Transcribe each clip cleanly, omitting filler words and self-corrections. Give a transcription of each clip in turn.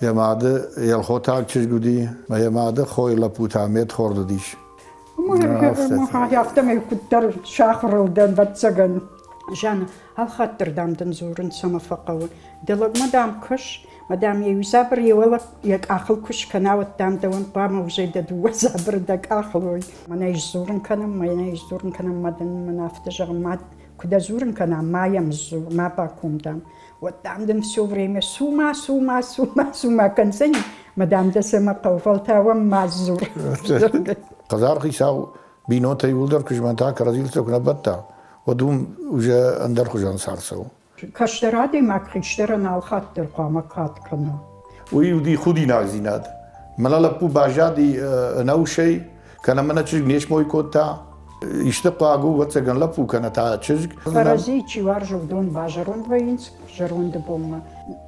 Йӕ мады елхотаг чызг уыди, мӕ йӕ мады хойы лӕппу та медхорд уыдис. Афтӕмӕй куыддӕр сахуырыл дӕн, ӕвӕццӕгӕн. Жанна, алхатт дӕр, дам, дын дзурын цӕмӕ фӕхъӕуы. Дӕ лӕгмӕ, дам, кӕс, мӕ, дам, йӕ иу дзабыр йӕ уӕлӕ йӕ къахыл куы скӕна, уӕд, дам, дӕуӕн хъуамӕ уызӕй дӕ дыууӕ дзабыры дӕ къахыл уой. Мӕнӕ сдзурын кӕнӕм, мӕнӕ сдзурын кӕнӕм, мӕ дын мӕн афтӕ зӕгъы, мад, куы дӕ дзурын кӕна, ма йӕм сдзур, ма баком, дам, уӕд, дам, дын все время сума, сума, сума, сума кӕндзӕни, мӕ, дам, дӕ цӕмӕ хъӕуы, фӕлтау ӕм ма сдзур. Хӕдзар хицау бинонтӕ иууылдӕр куы змӕнта, кӕрӕдзийыл сӕ куы нӕ бадта, уӕд уым уже ӕндӕрхуызӕн цард цӕуы. Кӕстӕр адӕймаг хистӕрӕн алхатт дӕр хъуамӕ кад кӕна. Уый уыди худинагдзинад. Мӕнӕ лӕппу баззади ӕнӕусӕй, кӕнӕ мӕнӕ чызг не смой кодта. Исты хъуаг у, ӕвӕццӕгӕн, лӕппу кӕнӕ та чызг. Кӕрӕдзийы чи уарзы, уыдон базӕронд вӕййынц зӕронды бонмӕ.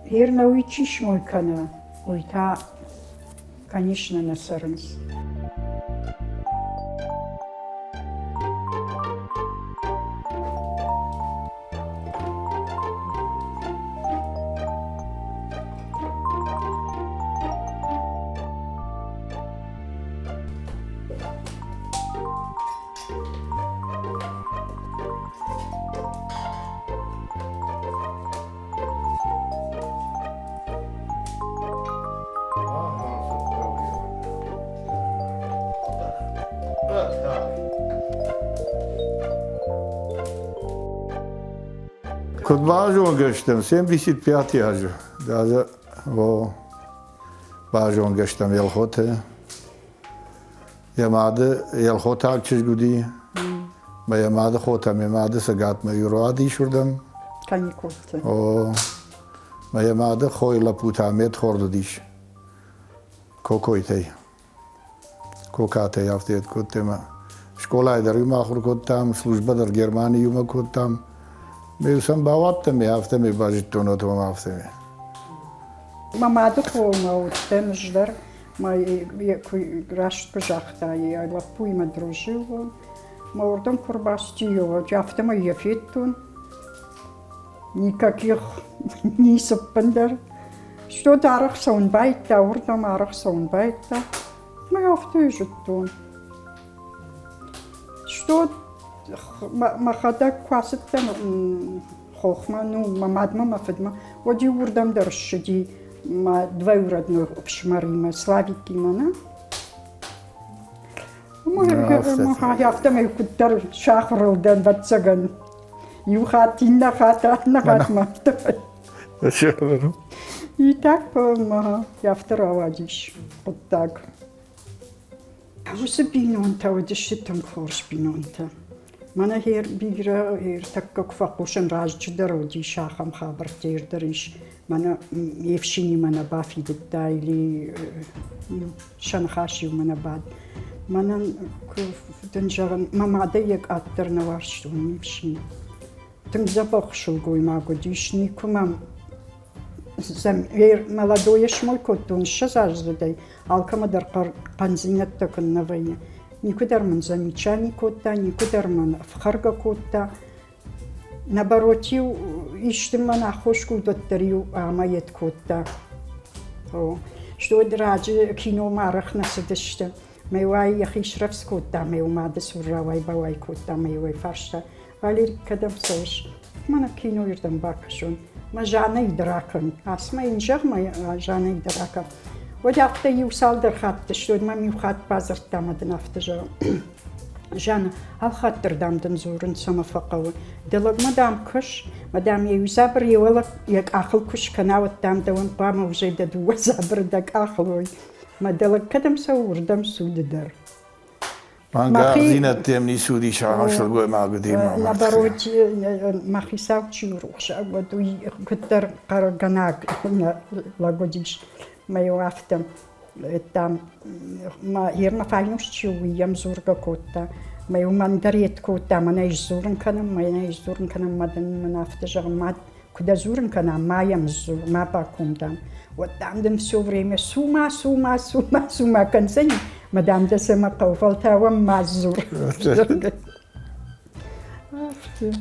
Гъер нӕ уый чи смой кӕны, уый та, конечно, нӕ цӕрынц. Куыд базонгӕ стӕм, 75 азы даже о, базонгӕ стӕм Елхоты. Йӕ мады елхотаг чызг уыди, мӕ йӕ мады хотӕм йӕ мады цӕгатмӕ ируадис уырдӕм. Каникулты. О, мӕ йӕ мады хойы лӕппу та медхорд уыдис Кокойтӕй. Кокатӕй афтӕ кодтой ӕмӕ скъолайы дӕр иумӕ ахуыр кодтам, службӕ дӕр Германы иумӕ кодтам. Ме сӕм бауадтӕн, афтӕмӕй базыдтон, отом афтӕмӕй. Мӕ мады хомӕ уыдтӕн ӕз дӕр, мӕ раст куы загъта, йӕ лӕппуимӕ дружил он. Мӕ уырдӕм куы рбацыди, афтӕмӕй йӕ федтон. Никаких ницы ӕппындӕр. Что-то арӕх цӕуын байдта, уырдӕм арӕх цӕуын байдта. Мӕ афтӕ зыдтон. Что мӕхӕдӕг куы ацыдтӕн хохмӕ, ну, мӕ мадмӕ, мӕ фыдмӕ, уӕд-иу уырдӕм дӕр ссыди мӕ двоюродной ӕфсымӕримӕ, Славикимӕ, нӕ? Афтӕмӕй куыддӕр сахуырыл дӕн, ӕвӕццӕгӕн. Иу хатт, иннӕ хатт, аннӕ хатт ма афтӕмӕй. И так афтӕ рауадис хъуыддаг. Уыцы бинонтӕ уыдысты тынг хорз бинонтӕ. Мӕнӕ гъер бирӕ ӕртӕккӕ куы фӕхъусын, раздӕр дӕр уыдис ахӕм хабӕрттӕ дӕр ис. Мӕнӕ ме фсинимӕ нӕ бафидыдта или сӕ ныхас иумӕ нӕ бад. Мӕнӕн куы дын зӕгъын, мӕ мадӕй йӕ къаддӕр нӕ уарзтон ме фсин. Тынг дзӕбӕх сылгоймаг уыдис, никуы мӕм молодойӕ смой кодтон ссӕдзаздзыдӕй, алкӕмӕ дӕр хъӕндзинӕдтӕ куыннӕ вӕййы. Никуыдӕр мын замечани кодта, никуыдӕр мын ӕфхӕргӕ кодта. Наоборот-иу исты мӕн аххос куы уыд, уӕддӕр-иу ӕмӕ йед кодта. О, стӕй раджы киномӕ арӕх нӕ цыдысты. Мӕ уай йӕхи срӕвдз кодта, мӕ мады цур рауай-бауай кодта, мӕ уай фарста, Валерик, кӕдӕм цӕуыс? Мӕнӕ кинойырдӕм бакӕсон. Мӕ Жаннӕйы дӕр акӕн. Ацымӕ йын зӕгъ, мӕ Жаннӕйы дӕр акӕн. Уӕд афтӕ иу цалдӕр хатты сты, мӕм иу хатт бадзырдта ӕмӕ дын афтӕ зӕгъы. Жанна, алхатт дӕр, дам, дын дзурын, цӕмӕ фӕхъӕуы. Дӕ лӕгмӕ, дам, кӕс, мӕ, дам, йӕ иу дзабыр йӕ уӕлӕ йӕ къахыл куы скӕна, уӕд, дам, дӕуӕн хъуамӕ уызӕй дӕ дыууӕ дзабыры дӕ къахыл уой. Мӕ дӕ лӕг кӕдӕм цӕуы, уырдӕм цу ды дӕр. Мӕнгардзинӕдтӕм ницы уыдис ахӕм сылгоймаг уыди. Наоборот, мӕ хицау чи у рухсаг, уӕд уый куыддӕр хъӕргӕнаг лӕг уыдис. Мӕ-иу афтӕ там мӕ йемӕ файнус чи у, уый йӕм дзургӕ кодта. Мӕ-иу мӕн дӕр йед кодта, мӕнӕй сдзурын кӕнӕм, мӕнӕй сдзурын кӕнӕм, мӕ дын мын афтӕ зӕгъы, мад куы дӕ дзурын кӕна, ма йӕм сдзур, ма баком, дам, уӕд, дам, дын все время сума, сума, сума, сума кӕндзӕни, мӕ, дам, дӕ цӕмӕ хъӕуы, фӕлтау ӕм ма сдзур. Афтӕ.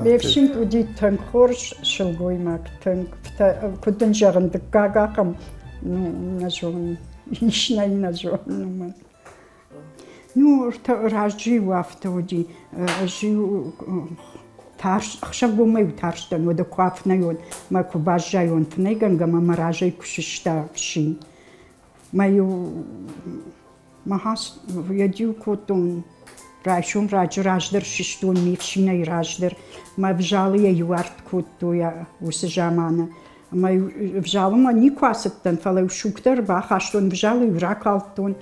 Ме фсин уыди тынг хорз сылгоймаг, тынг. Афтӕ, куыд дын зӕгъын, дыккаг ахӕм, ну, нӕ зонын, ис нӕй, нӕ зонын уымӕн. Ну, раздӕр-иу афтӕ уыди, ӕз-иу тарст, ӕхсӕвбонмӕ-иу тарстӕн, уӕдӕ куы афынӕйон, мӕ куы баззайон фынӕйгӕнгӕ мӕ мӕ разӕй куы сыста ӕфсин. Мӕ-иу йӕ-иу кодтон райсом раджы раздӕр сыстон ме фсинӕй раздӕр. Мӕ ӕвзалыйӕ иу арт кодтой уыцы заманы. Ӕмӕ ӕвзалымӕ никуы ацыдтӕн, фӕлӕ-иу сугтӕ ӕрбахастон, ӕвзалы-иу ракалдтон.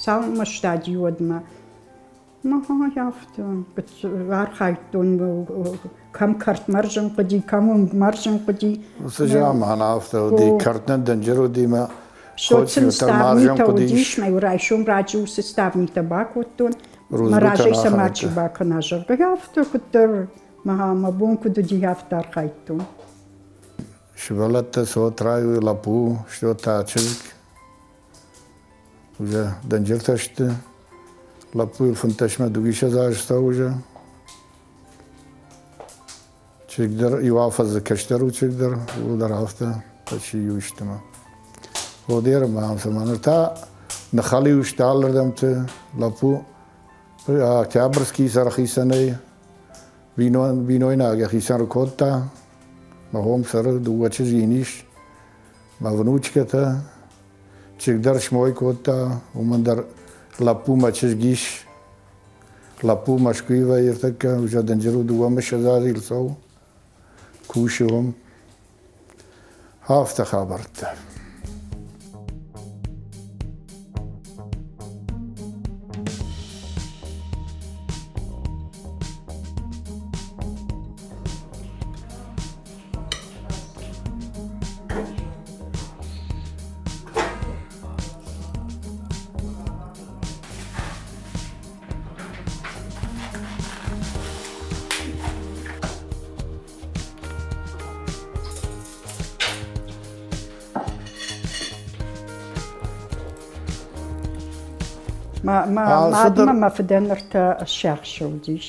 Цалынмӕ стади, уӕдмӕ. Афтӕ архайдтон, кӕм кӕрт мӕрзын хъуыди, кӕм уынг мӕрзын хъуыди. Уыцы заман афтӕ уыди, кӕрт нӕ дынджыр уыди мӕ Соцын ставнитӕ уыдис, мӕ райсом раджы уыцы ставнитӕ бакодтон, мӕ разӕй сӕ мачи бакӕна, зӕгъгӕ, афтӕ куыддӕр мӕ бон куыд уыди, афтӕ архайдтон. Сывӕллӕттӕ цот райой лӕппу, стӕй та чызг. Уже дынджыртӕ сты. Лӕппуйыл фынддӕсмӕ дыууиссӕдз азы цӕуы уже. Чызг дӕр иу афӕдзы кӕстӕр у чызг дӕр, ууыл дӕр афтӕ почти иу сты ма. Одеры ма ам цыма ныр та ныххӕлиу сты алырдӕмты лӕппу Октябрьский сӕрхицӕнӕй бинойнаг йӕхицӕн ркодта. Мӕ хом цӕры, дыууӕ чызджы йын ис, мӕ внучкӕтӕ. Чызг дӕр смой кодта, уымӕн дӕр лӕппумӕ чызг ис. Лӕппу Мӕскуыйы вӕййы ӕртӕккӕ, уже дынджыр у дыууӕ 20 азы йыл цӕуы, кусы уым. Афтӕ хабӕрттӕ. Мадмӕ мӕ фыдӕн ӕртӕ сиахсы уыдис.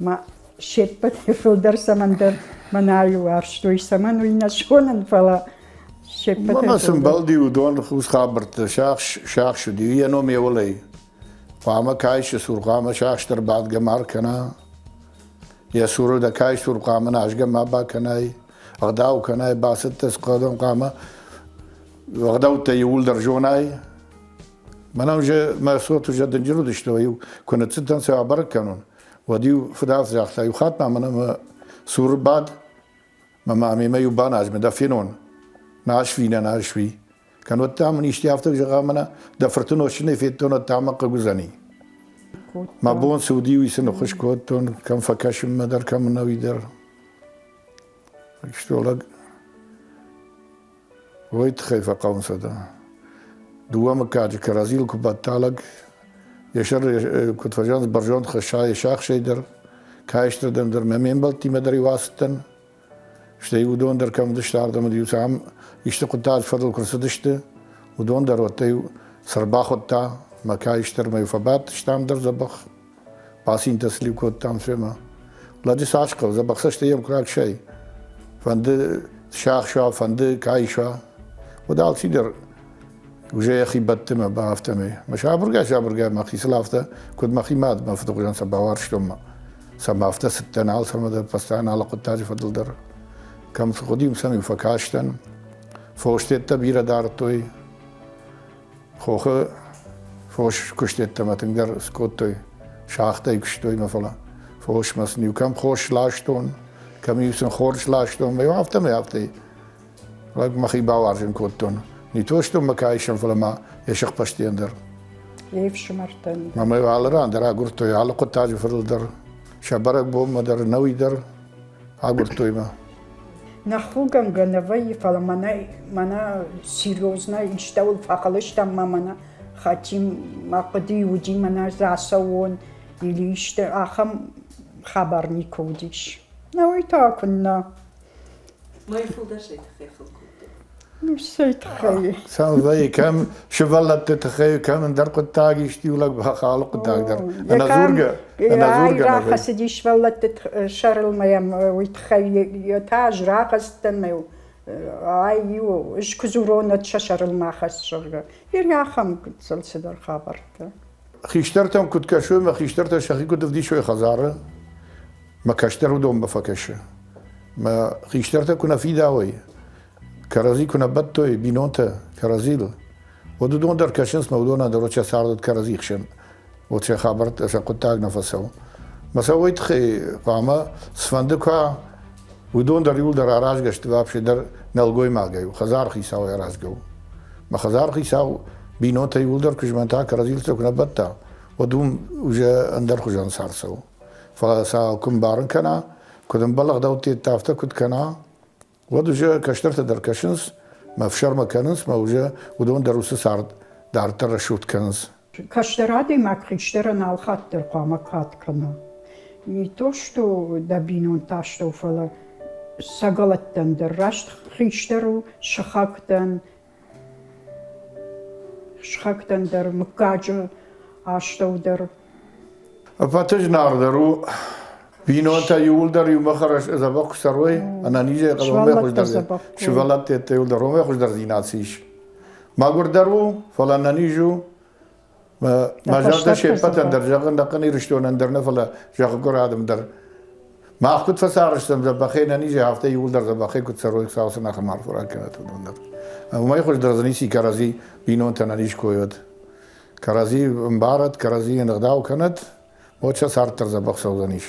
Мӕ се ппӕтӕй фылдӕр цӕмӕндӕр мӕнӕй уарзтой, цӕмӕн уый нӕ зонын, фӕлӕ се ппӕтӕй Мӕ сымбӕлди уыдон хус хабӕртты сиахс уыди, йӕ ном еуылӕй. Хъуамӕ кайсы цур хъуамӕ сиахс дӕр бадгӕ ма ркӕна. Йӕ цуры дӕ кай цур хъуамӕ назгӕ ма бакӕнай, ӕгъдау кӕнай, бацыдтӕ схъӕдон хъуамӕ ӕгъдӕуттӕ иууылдӕр зонай. Мӕнӕн уже мӕ цот уже дынджыр уыдысты, иу куы ныццыдтӕн сӕ абӕрӕг кӕнон, уӕд-иу фыдӕлт загъта, иу хатт ма мӕнӕ мӕ цуры бад, мӕ ма мемӕ-иу баназ, мӕ дӕ фенон, насви нӕ насви. Кӕннод та мын исты афтӕ зӕгъа, мӕнӕ дӕ фырты нозтджынӕй федтон, уӕд та мӕ хъыг уыдзӕни. Мӕ бон цы уыди, уый сын ӕххуыс кодтон, кӕм фӕкӕсынмӕ дӕр, кӕм ӕнӕуи дӕр. Что лӕг уый тыххӕй фӕхъӕуынц адӕм. Дыууӕ мыггаджы кӕрӕдзийыл куы бадта лӕг, йӕ сӕр куыд фӕзӕгъынц, бӕрзонд хӕсса йӕ сахсӕй дӕр, каистырдӕм дӕр, мӕ ме мбӕлттимӕ дӕр-иу ацыдтӕн. Стӕй уыдон дӕр кӕм уыдысты, ардӕм уыд-иу сӕ ам исты хъуыддаджы фӕдыл куы рцыдысты, уыдон дӕр уӕдта-иу сӕ ӕрбахуыдта, мӕ каистӕрмӕ-иу фӕбадтыстӕм дӕр дзӕбӕх, бацинтӕ сыл-иу кодтам семӕ. Лӕджы цас хъӕуы, дзӕбӕх цӕстӕй йӕм куы раксай, фӕнды сиахс уа, фӕнды каис уа, уӕд алчидӕр уже йӕхи бӕтты мӕ ба афтӕмӕй. Мӕ сабыргай-сабыргай мӕхицыл афтӕ, куыд мӕхи мад, мӕ фыды хуызӕн сӕ бауарзтон мӕ. Сӕм афтӕ цыдтӕн алцӕмӕ дӕр, постоянно алы хъуыддаджы фӕдыл дӕр. Кӕм цы хъуыди, уым сӕм-иу фӕкастӕн. Фостеттӕ бирӕ дардтой. Хохы фос куыстеттӕмӕ тынгдӕр скодтой. Шахтӕй куыстой мӕ фӕлӕ фосмӕ сын-иу кӕм хос ластон, кӕм-иу сын хорз ластон, мӕ-иу афтӕмӕй афтӕ лӕг мӕхи бауарзын кодтон. Не то что мӕ кайсӕн, фӕлӕ ма йӕ сыхбӕстийӕн дӕр. Йе фсымӕртӕн. Мӕ алы ран дӕр агуырдтой, алы хъуыддаджы фӕдыл дӕр, сӕ бӕрӕгбонмӕ дӕр, нӕуи дӕр агуырдтой мӕ. Нӕхугӕнгӕ нӕ вӕййы, фӕлӕ мӕнӕ, мӕнӕ серьезно истӕуыл фӕхъӕлыстӕм ма мӕнӕ хотим, мӕ хъуыдыйы уыди мӕнӕ рацӕуон или исты ахӕм хабар никуы уыдис. Нӕ уый та куыннӕ. Мӕй фылдӕр цӕй тыххӕй хыл кодтой? Цӕй тыххӕй? Цӕм вӕййы, кӕм сывӕллӕтты тыххӕй, кӕм ӕндӕр хъуыддаг исты иу лӕг алы хъуыддаг дӕр. Ӕнӕдзургӕ, ӕнӕдзургӕ нӕ вӕййы. Рахӕцыди сывӕллӕтты сӕрыл мӕ йӕм уый тыххӕй та ӕз рахӕцыдтӕн мӕ ай иу ӕз куы дзурон, уӕд сӕ сӕрыл ма хӕц, зӕгъгӕ. Бирӕ ахӕм гыццыл цыдӕр хабӕрттӕ. Хистӕртӕм куыд кӕсой мӕ хистӕртӕ сӕхи куыд ӕвдисой хӕдзары, мӕ кӕстӕр уыдонмӕ фӕкӕсы. Мӕ хистӕртӕ куы нӕ фидауой, кӕрӕдзи куы нӕ бӕттой бинонтӕ кӕрӕдзийыл, уӕд уыдон дӕр кӕсынц мӕ уыдонӕн дӕр сӕ цард уыд кӕрӕдзи хсӕн, уӕд сӕ хабӕрттӕ, сӕ хъуыддаг нӕ фӕцӕуы. Мӕ сӕ уый тыххӕй хъуамӕ цыфӕнды куы уыдон дӕр иуылдӕр аразгӕ сты вообще дӕр нӕлгоймагӕй у, хӕдзары хицауӕй аразгӕ у. Мӕ хӕдзары хицау бинонтӕ иуылдӕр куы змӕнта, кӕрӕдзийыл сӕ куы нӕ бӕтта, уӕд уым уже ӕндӕрхуызӕн цард цӕуы. Фӕлӕ сӕ куы мбарын кӕна, куыд ӕмбӕлы ӕгъдӕуттӕ, афтӕ куыд кӕна, уӕд уже кӕстӕртӕ дӕр кӕсынц, мӕ ӕфсӕрмы кӕнынц, мӕ уже уыдон дӕр уыцы цард дарддӕр рӕсугъд кӕнынц. Кӕстӕр адӕймаг хистӕрӕн алхатт дӕр хъуамӕ кад кӕна. Не то что дӕ бинонты астӕу, фӕлӕ сӕгӕлӕттӕн дӕр раст хистӕр у, сыхӕгтӕн, сыхӕгтӕн дӕр, мыггаджы астӕу дӕр. Ӕппӕты зынаргъдӕр у бинонтӕ иууылдӕр иумӕ дзӕбӕх куы цӕрой, ӕнӕнизӕй уымӕй хуыздӕр сывӕллӕтты иууылдӕр уымӕй хуыздӕрдзинад цы ис. Мӕгуырдӕр у, фӕлӕ ӕнӕниз у. Мӕ зӕрдӕ се ппӕтӕн дӕр зӕгъын ӕнӕхъӕн Ирыстонӕн дӕр нӕ, фӕлӕ зӕгъгуыр адӕм дӕр. Мах куыд фӕцарӕзтам дзӕбӕхӕй ӕнӕнизӕй, афтӕ иууылдӕр дзӕбӕхӕй куыд цӕрой, Хуыцау сын ахӕм арфӕ ракӕнӕд уыдон дӕр. Уымӕй хуыздӕр дзы ницы кӕрӕдзи бинонтӕн ӕнӕниз кой уӕд. Кӕрӕдзи ӕмбарӕд, кӕрӕдзийӕн ӕгъдау кӕнӕд, уӕд сӕ цард дӕр дзӕбӕх цӕудзӕнис.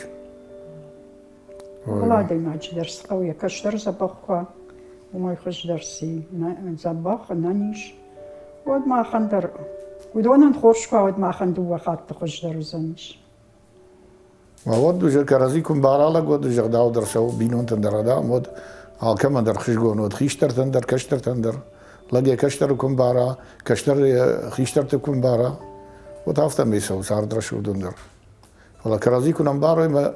Алы адӕймаджы дӕр цы хъӕуы, йӕ кӕстӕр дзӕбӕх куы уа, уымӕй хуыздӕр цы и, дзӕбӕх, ӕнӕниз, уӕд махӕн дӕр, уыдонӕн хорз куы уа, уӕд махӕн дыууӕ хатты хуыздӕр уыдзӕнис. Уӕд уже кӕрӕдзи куы мбаралӕг, уӕд уже ӕгъдау дӕр цӕуы бинонтӕн дӕр адӕм, уӕд алкӕмӕн дӕр хызгон уӕд хистӕртӕн дӕр, кӕстӕртӕн дӕр. Лӕг йӕ кӕстӕры куы мбара, кӕстӕр йӕ хистӕрты куы мбара, уӕд афтӕмӕй цӕуы цард рӕсугъдон дӕр. Фӕлӕ кӕрӕдзи куы нӕ мбарой мӕ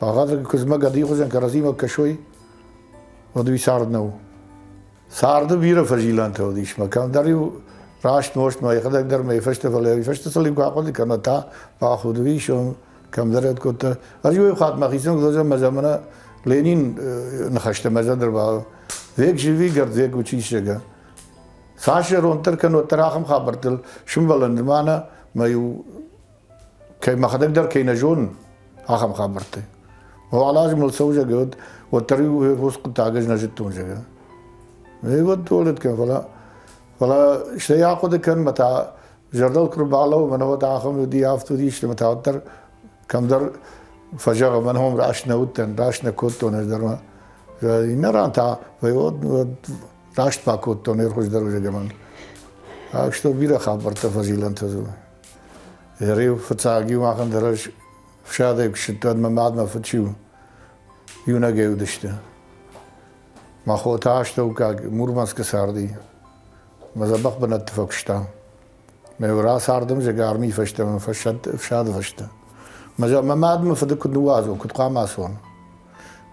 багъӕдӕг куыдзмӕ гӕдыйы хуызӕн кӕрӕдзимӕ кӕсой, уӕд уый цард нӕу. Царды бирӕ фӕзилӕнтӕ уыдис мӕ кӕмдӕр-иу раст нозт мӕ йӕхӕдӕг дӕр мӕ фӕстӕ, фӕлӕ уый фӕстӕ сыл-иу куы ахъуыды кӕнӕ та бахудуис, кӕмдӕр ӕд кодта. Ӕз иу хатт мӕхицӕн куы мӕ замана Ленин ныхӕстӕ мӕ зӕрдыл ба век живи, горд век учись, зӕгъгӕ. Цас зӕронддӕр кӕн, уӕддӕр ахӕм хабӕрттыл сымбӕлӕн нырма нӕ мӕ иу кӕй мӕхӕдӕг дӕр кӕй нӕ зонын, ахӕм хабӕрттӕ. Уал азы мыл цӕуы, зӕгъгӕ, уӕд уӕддӕр-иу уыцы хъуыддаг ӕз нӕ зыдтон, зӕгъгӕ. Уӕд туалет кӕн, фӕлӕ фӕлӕ стӕй ахъуыды кӕн, мӕ та зӕрдыл куы рбалӕууы, мӕнӕ уӕд ахӕм уыди, афтӕ уыдис, ӕмӕ та уӕддӕр кӕмдӕр фӕзӕгъы, мӕн хом раст нӕ уыдтӕн, раст нӕ кодтон ӕз дӕр мӕ. Иннӕ ран та уӕд раст бакодтон ӕрхуыздӕр зӕгъгӕ мӕн. Так что бирӕ хабӕрттӕ фӕзилӕнтӕ дзы. Ӕриу фыццаг-иу махӕн дӕр ӕз фсадӕй куы ссыдтӕн, мӕ мад мӕ фыд чи иунӕгӕй уыдысты. Мӕ хо та астӕуккаг Мурманскы царди. Мӕ дзӕбӕх бынӕтты фӕкуыста. Мӕ рацардӕм зӕгъгӕ армийы фӕстӕ мӕ фсады фӕстӕ. Мӕ мад мӕ фыды куыд ныууадзон, куыд хъуамӕ ацӕуон?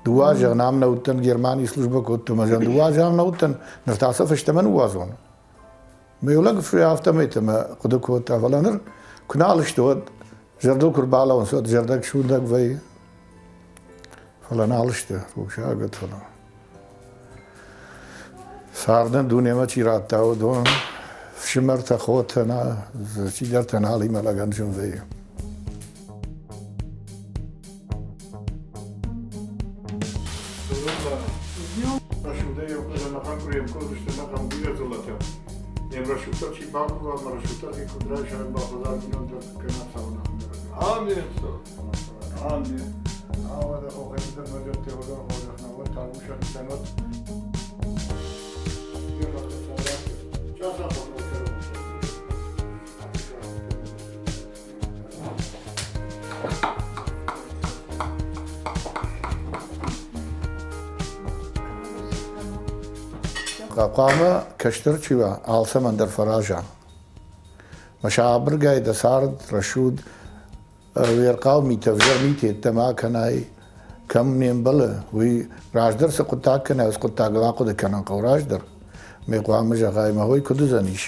Дыууӕ азы ам нӕ уыдтӕн, Германийы службӕ кодтон, мӕ зӕгъын, дыууӕ азы ам нӕ уыдтӕн, ныр та сӕ фӕстӕмӕ ныууадзон. Мӕ лӕг афтӕмӕй мӕ хъуыды кодта, фӕлӕ ныр куы нал сты, уӕд зӕрдыл куы рбалӕууынц, уӕд зӕрдӕ суындӕг вӕййы. Фӕлӕ нал сты, рухсагӕд, фӕлӕ. Цардӕн дунемӕ чи радта, уыдон фсымӕртӕ, хотӕ, нӕ, чидӕртӕ нал и мӕ лӕгӕн зын вӕййы. Хъуамӕ кӕстӕр чи уа, алцӕмӕн дӕр фӕраза. Мӕ сабыргай дӕ цард рӕсугъд ӕвирхъау митӕ, ӕвзӕр митӕ йеддӕмӕ кӕнай, кӕм не мбӕлы, уый раздӕр цы хъуыддаг кӕнай, уыцы хъуыддагыл ахъуыды кӕнын хъӕуы раздӕр. Ме хъуамӕ зӕгъай, мӕ хой куыд уыдзӕнис,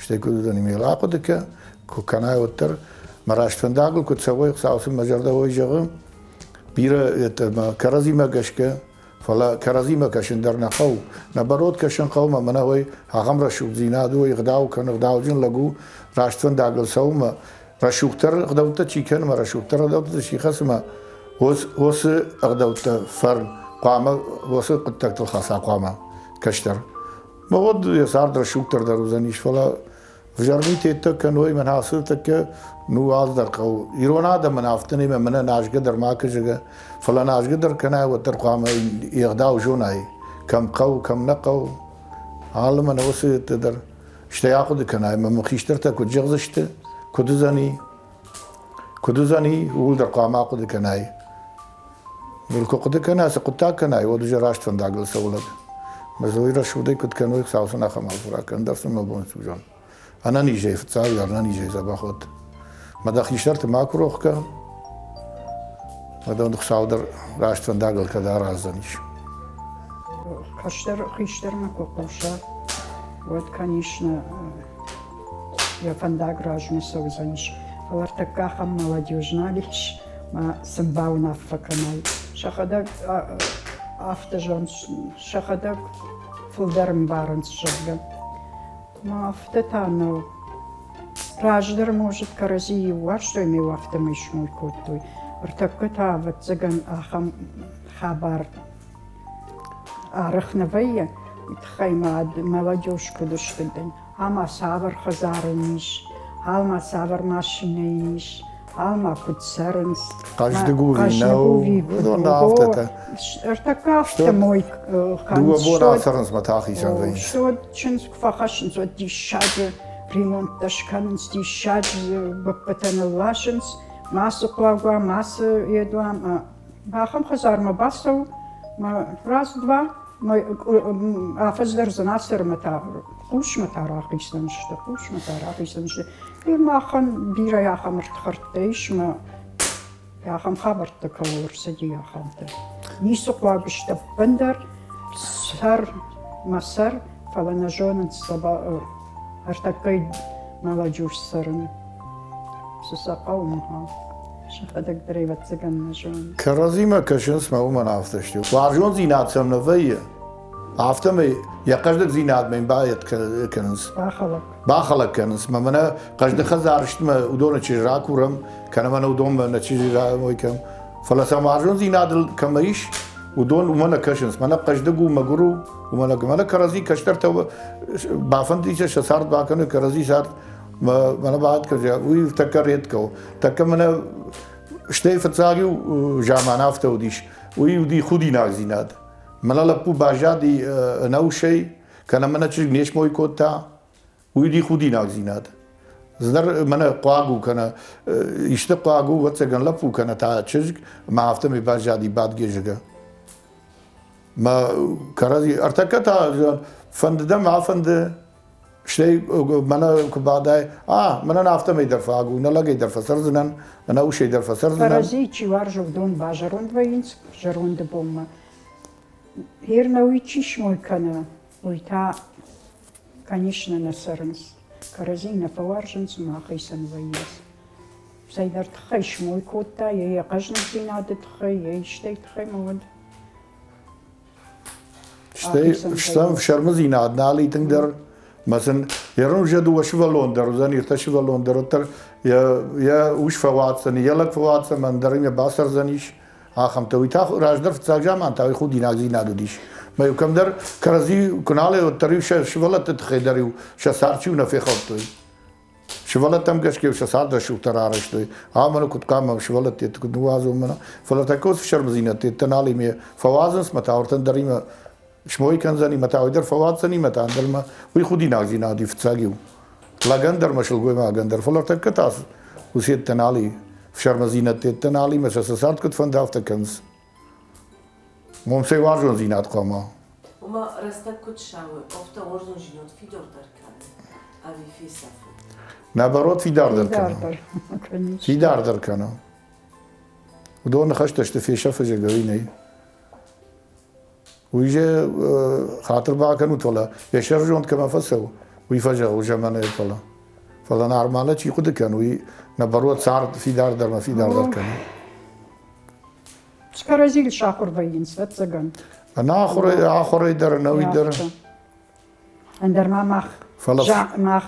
стӕй куыд уыдзӕни, ме ахъуыды кӕ, куы кӕнай, уӕддӕр мӕ раст фӕндагыл куы цӕуой, Хуыцау сын мӕ зӕрдӕ уой зӕгъы, бирӕ кӕрӕдзимӕ гӕсгӕ, фӕлӕ кӕрӕдзимӕ кӕсын дӕр нӕ хъӕуы. Наоборот, кӕсын хъӕуы мӕ мӕнӕ уой ахӕм рӕсугъддзинад у, ӕгъдау кӕны, ӕгъдауджын лӕг у, раст фӕндагыл цӕуы мӕ рӕсугъддӕр ӕгъдӕуттӕ чи кӕны мӕ рӕсугъддӕр ӕгъдӕуттӕ чи хӕссы мӕ уыцы ӕгъдӕуттӕ фӕрн хъуамӕ уыцы хъуыддӕгтыл хӕца хъуамӕ кӕстӕр. Мӕ уӕд йӕ цард рӕсугъддӕр дӕр уыдзӕнис, фӕлӕ ӕвзӕр митеттӕ кӕной, мӕнӕ ацы тӕккӕ ну дӕр хъӕуы. Ирон адӕмӕн афтӕ нӕ мӕнӕ назгӕ дӕр ма кызыгӕ, фӕлӕ назгӕ дӕр кӕнай, уӕддӕр хъуамӕ йе гъдау зонай, кӕм хъӕуы, кӕм нӕ хъӕуы. Алы мӕнӕ уыцы дӕр стӕй ахъуыды кӕнай, мӕ мын хистӕртӕ куыд зӕгъдзысты, куыд уыдзӕни, куыд уыдзӕни, ууыл дӕр хъуамӕ ахъуыды кӕнай. Ныр куы хъуыды кӕна, цы хъуыддаг кӕнай, уӕд уже раст фӕндагыл цӕуы лӕг. Мӕ зои рӕсугъдӕй куыд кӕной, Хуыцау сын ахӕм арфӕ ракӕн, ӕндӕр сын мӕ бон цы уыдзӕн. Ӕнӕнизӕй фыццаг дӕр ӕнӕнизӕй дзӕбӕх уӕд. Мӕ дӕ хистӕрты макуы рох кӕн. Уӕдӕ Хуыцау дӕр раст фӕндагыл кӕд араздзӕнис. Кӕстӕр хистӕрмӕ куы хъуса, уӕд, конечно, йӕ фӕндаг размӕ цӕудзӕнис. Фӕлӕ ӕртӕккӕ ахӕм молодежь нал ис, ма сын бауынаффӕ кӕнай. Сӕхӕдӕг афтӕ зӕгъынц, сӕхӕдӕг фылдӕр ӕмбарынц, зӕгъгӕ. Ма афтӕ та нӕу. Раздӕр, может, кӕрӕдзийы уарзтой ӕмӕ афтӕмӕй смой кодтой. Ӕртӕккӕ та, ӕвӕццӕгӕн, ахӕм хабар арӕх нӕ вӕййы. Уый тыххӕй ма молодежь куыд сты, ӕмӕ цавӕр хӕдзар ын ис, ӕмӕ цавӕр машинӕ йын ис, ӕмӕ куыд цӕрынц. Хъӕздыг у нӕу, уыдон афтӕтӕ. Ӕртӕккӕ афтӕ мой Дыууӕ боны ацӕрынц мӕ та ахицӕн вӕййынц. Уӕд чындз куы фӕхӕссынц, уӕд диссаджы ремонттӕ скӕнынц, диссаджы гоппытӕ нылласынц, мацы хъуаг уа, мацы йед уа, ахӕм хӕдзармӕ бацӕуы, мӕ раз-два, афӕдз дӕр дзы ацӕрмӕ та хъусмӕ та рахицӕн сты, хъусмӕ та рахицӕн сты. Махӕн бирӕ ахӕм ӕрдхӕрдтӕ ис, мӕ ахӕм хабӕрттӕ кӕуыл ӕрцыди, ахӕмтӕ. Ницы хъуаг сты ӕппындӕр, сӕр мӕ сӕр, фӕлӕ нӕ зонынц ӕртӕккӕй молодежь цӕрын. Цы сӕ хъӕуы, махау. Сӕхӕдӕг дӕр ӕвӕццӕгӕн нӕ зонынц. Кӕрӕдзимӕ кӕсынц мӕ уымӕн афтӕ сты. Уарзондзинад сӕм нӕ вӕййы, афтӕмӕй йӕ хъӕздыгдзинадмӕ йын бает кӕнынц. Бахӕлӕг. Бахӕлӕг кӕнынц. Мӕ мӕнӕ хъӕздыг хӕдзар сты мӕ уыдоны чызг ракурӕм, кӕнӕ мӕнӕ уыдонмӕ нӕ чызджы рамой кӕм. Фӕлӕ сӕм уарзондзинадыл кӕмӕ ис, уыдон уымӕ нӕ кӕсынц. Мӕнӕ хъӕздыг у, мӕгуыр у, уымӕ нӕ мӕнӕ кӕрӕдзи кӕстӕртӕ бафӕндыди сӕ цард бакӕной, кӕрӕдзи цард мӕнӕ бад кӕнзӕ, уый тӕккӕ редко у. Тӕккӕ мӕнӕ стӕй фыццаг-иу заман афтӕ уыдис, уый уыди худинагдзинад. Мӕнӕ лӕппу баззади ӕнӕусӕй, кӕнӕ мӕнӕ чызг не смой кодта, уый уыди худинагдзинад. Цыдӕр мӕнӕ хъуаг у, кӕнӕ исты хъуаг у, ӕвӕццӕгӕн лӕппу кӕнӕ та чызг, ӕмӕ афтӕмӕй баззади бадгӕ зӕгӕ. Мӕ кӕрӕдзи ӕртӕккӕ та фӕнды дӕ ма фӕнды, Стӕй мӕнӕ куы бадай, а, мӕнӕн афтӕмӕй дӕр фаг у, нӕ лӕгӕй дӕр фӕцӕрдзынӕн, ӕнӕ усӕй дӕр фӕцӕрдзынӕн. Кӕрӕдзи чи уарзы, уыдон базӕронд вӕййынц зӕронды бонмӕ. Гъер нӕ уый чи смой кӕны, уый та, конечно, нӕ цӕрынц. Кӕрӕдзи нӕ фӕуарзынц ӕмӕ ахицӕн вӕййынц. Цӕйдӕр тыххӕй смой кодта, йе йӕ хъӕзныгдзинады тыххӕй, йе истӕй тыххӕй ӕмӕ уӕд Стӕй стӕм ӕфсӕрмыдзинад нал и тынгдӕр. Мӕ сын ерын уже дыууӕ сывӕллон дӕр уыдзӕн, ӕртӕ сывӕллон дӕр, уӕддӕр йӕ ус фӕуадздзӕн, йӕ лӕг фӕуадздзӕн, ӕндӕр ын йӕ бацӕрдзӕнис. Ахӕмтӕ. Уый та раздӕр фыццаг заман та уый худинагдзинад уыдис. Мӕ-иу кӕмдӕр кӕрӕдзи куы нал уӕддӕр-иу сӕ сывӕллӕтты тыххӕй дӕр-иу сӕ цард чи нӕ фехӕлдтой. Сывӕллӕттӕм гӕсгӕ сӕ цард рӕсугъддӕр арӕзтой. Ам мӕнӕ куыд хъуамӕ сывӕллӕтты куыд ныууадзон мӕнӕ. Фӕлӕ тӕккӕ уыцы фсӕрмдзинӕдтӕ нал и ме фӕуадзынц мӕ та ӕртӕн дӕр имӕ смой кӕндзӕни мӕ та уый дӕр фӕуадздзӕни мӕ та ӕндӕр мӕ уый худинагдзинад и фыццаг-иу. Лӕгӕн дӕр мӕ сылгоймагӕн дӕр. Фӕлӕ тӕккӕ та уыцы йедтӕ нал и, фсӕрмдзинӕдтӕ нал и мӕ сӕ сӕ цард куыд фӕнды, афтӕ кӕнынц. Уым цӕй уарзондзинад хъуамӕ? Ома рӕстӕг куыд цӕуы, афтӕ уарзондзинад фидардӕр кӕны ӕви фесӕфы? Наоборот, фидардӕр кӕны. Фидардӕр кӕны. Уыдон ныхӕстӕ сты фесӕфы зӕгӕ нӕй. Уый же хатыр бакӕнут, фӕлӕ йӕ сӕрзонд кӕмӕ фӕцӕуы, уый фӕзӕгъы заманайы фӕлӕ. Фӕлӕ нормально чи хъуыды кӕны, уый наоборот цард фидардӕр ӕмӕ фидардӕр кӕны. Кӕрӕдзийыл сахуыр вӕййынц, ӕцӕгӕн. Ӕнӕ ахуырӕй, ахуырӕй дӕр, ӕнӕуый дӕр. Ӕндӕр ма мах, мах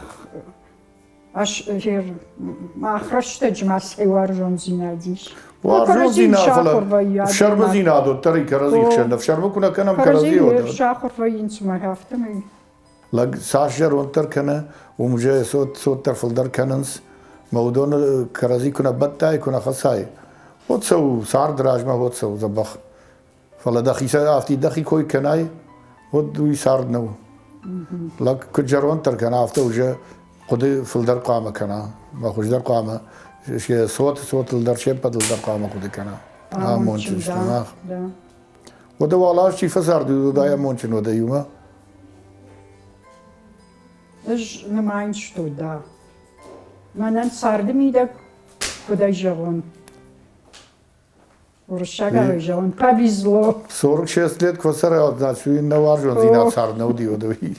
мах рӕстӕджы ма цӕй уарзондзинад ис. Уарзондзинад, фӕлӕ ӕфсӕрмыдзинад уӕддӕр и кӕрӕдзи хсӕн. Ӕфсӕрмы куы нӕ кӕнӕм кӕрӕдзи, уӕд. Сахуыр вӕййынц мӕ афтӕмӕй. Лӕг цас зӕронддӕр кӕны, уым же цот, цот дӕр фылдӕр кӕнынц. Мӕ уыдоны кӕрӕдзи куы нӕ бӕттай, куы нӕ хӕцай, уӕд цӕуы цард размӕ, уӕд цӕуы дзӕбӕх. Фӕлӕ дӕхицӕн афтид дӕхи кой кӕнай, уӕд уый цард нӕу. Лӕг куыд зӕронддӕр кӕна, афтӕ уже хъуыды фылдӕр хъуамӕ кӕна, мӕ хуыздӕр хъуамӕ се цот цотыл дӕр, се ппӕтыл дӕр хъуамӕ хъуыды кӕна. Амондджын сты мах. Уӕдӕ уал аз чи фӕцард, уыдай амондджын уӕдӕ иумӕ. Ӕз нымайын, что да. Мӕнӕн царды мидӕг, куыд ӕй зӕгъон, уырыссагау зӕгъон, повезло. 46 лет куы фӕцӕрай, значит, уый нӕ уарзондзинад цард нӕ уыди, уӕд уый.